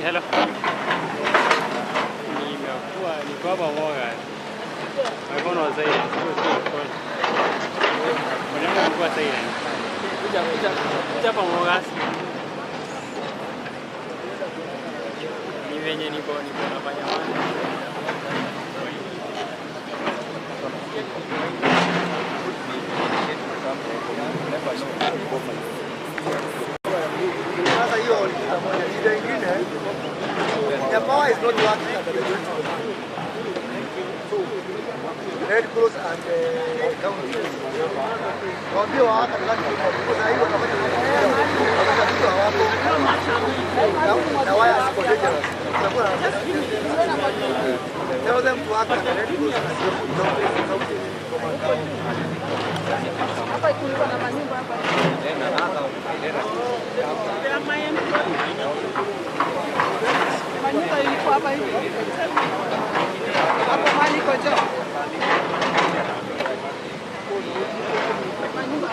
Hello. Nimekuwa niko hapa Moga. My phone was silent. Phone yangu ilikuwa silent. Kuja kuja kuja hapa Moga. Ni venye niko nafanya mambo. Sasa hiyo shida ingine, the power is not working at the joint command. So, Red Cross and county. Waambie waaka ndani kwa sababu hiyo wanafanya mambo hawako. Na waya ziko dangerous. Tell them to work at the Red Cross and the county command. Hapa kulikuwa na manyumba hapa. Manyumba ilikuwa hapa hivi. Hapo mahali iko jo. Manyumba.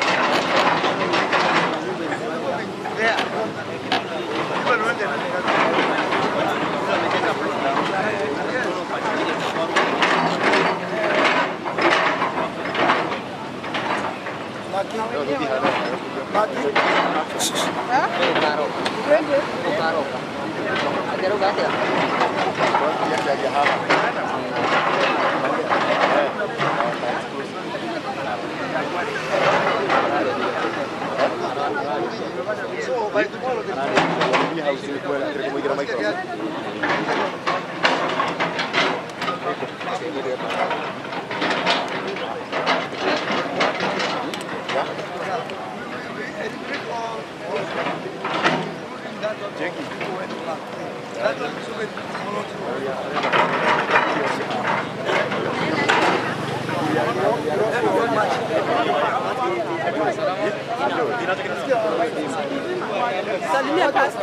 Salimia pasta.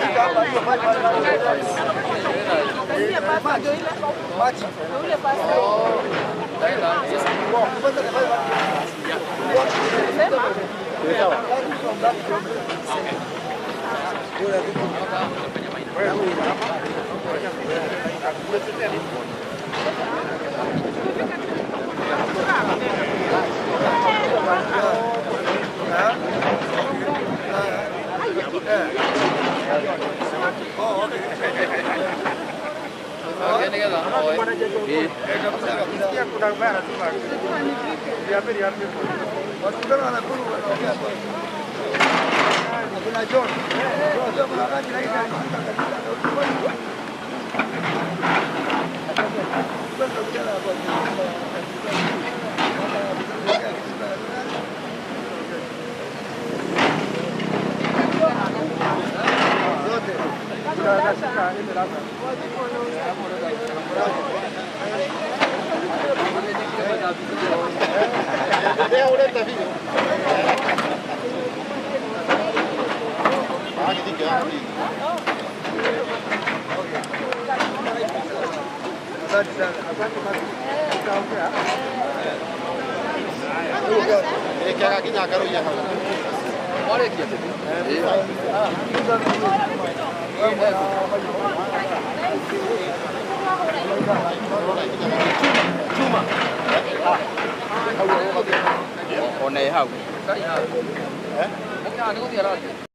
Salimia pasta ndio ile. Ndio ile pasta.